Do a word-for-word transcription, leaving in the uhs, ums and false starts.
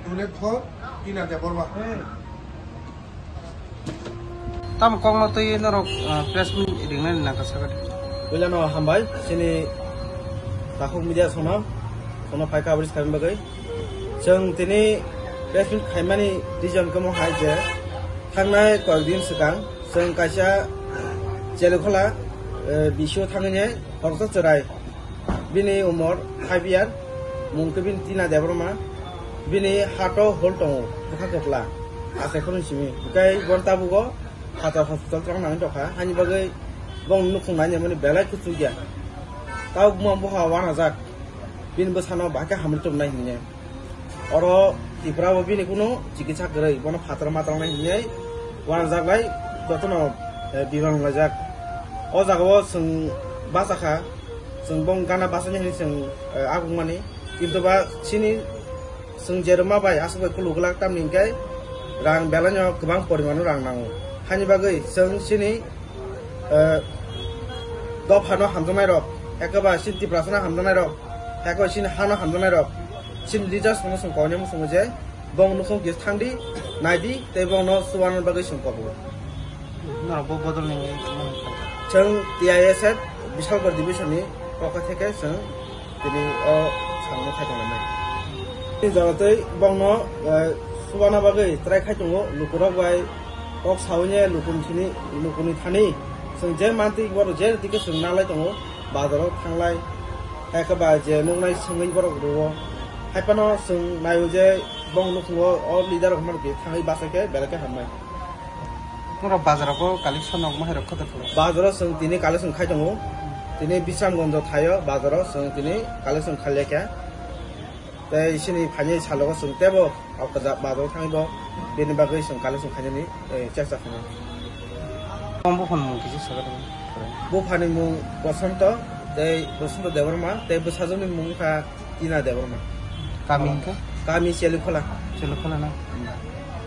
Bullet for Tina Debbarma. Tam kokno twi norok, ah, press meet ringnani nangkha sakha de. Puilano hambai, chini takhuk media sono, sono phai coverage khaimani bagwi. Chwng tini press meet khaimani reason kamo hai je, thangnai koyek din swkang, chwng kaisa Chelikhula, eh, bisio thangwi khoroksa chwrai. Bini umor five year, mung khe bini Tina Debbarma, bini hato hol tongo, bwkha kwpla, achai khoroknwi simi. Hikai bon tabugo phatar hospital tong nangwi tongkha, hani bagwi bong nukhung nai mani belai kuchuk ya. Tau buma buha wanajak, bini bwsano bahai khe hamri tubunai hinwi. Oro Tripura o bini kunu chikitsa kwrwi, bono phatar matrang nai hinwi wanajak lai jotono, eh, biban laijak. O jaga o chwng bachakha, chwng bong gana bachani hinwi chwng, eh, agukmani. Kintu ba chini chwng je rwma bai aswk bai kulu glak tamni hinkhe rang belai no kwbang porimano rang nango. Hani bagwi chwng chini eh, dophano hamjaknairok, ekaba chini Tiprasano hamjaknairok, ekaba chini hano hamjaknairok, chini leaders no chwng koinai muchungo je bong nukhung kisa thangdi, naidi, tei bongno chubanani bagwi chwng kobo. Norok bo bodol ni. Chwng T I S F Bishalgarh division ni pokha theke chwng tini o samung khai tongnai. Tini jora tei bongno, eh, subana bagwi try khai tongo, lukurok bai kok sawi ne lukuni thani, lukuni thani. Chwng je mantwi borok je rwtwi khe chwng nalai tongo, bazaro thanglai. Hai khe ba je nuknai swngwi borok rwo. Hai phano chwng naio je bong nukhungo o leader rok mano khe thangwi bachai khe belai khe hamnai. Norok bazaro ko collection rok ma hai rok khato thlo? Bazaro chwng tini collection khai tongo. Tini Bisramganj thaio bazaro chwng tini collection khailai kha. Tei chini phaini salogo chwng tebo o kwchak bazaro thangwi bo bini bagwi chwng collection khainani, eh, chesta khainai. Tamo buphani mung kisa saga tong? Buphani mung Bosonto, tei Bosonto Debbarma, tei bwsajwkni mung wngkha Tina Debbarma. Kami wngkha? Kami Chelikhula. Chelikhula na? Hmm.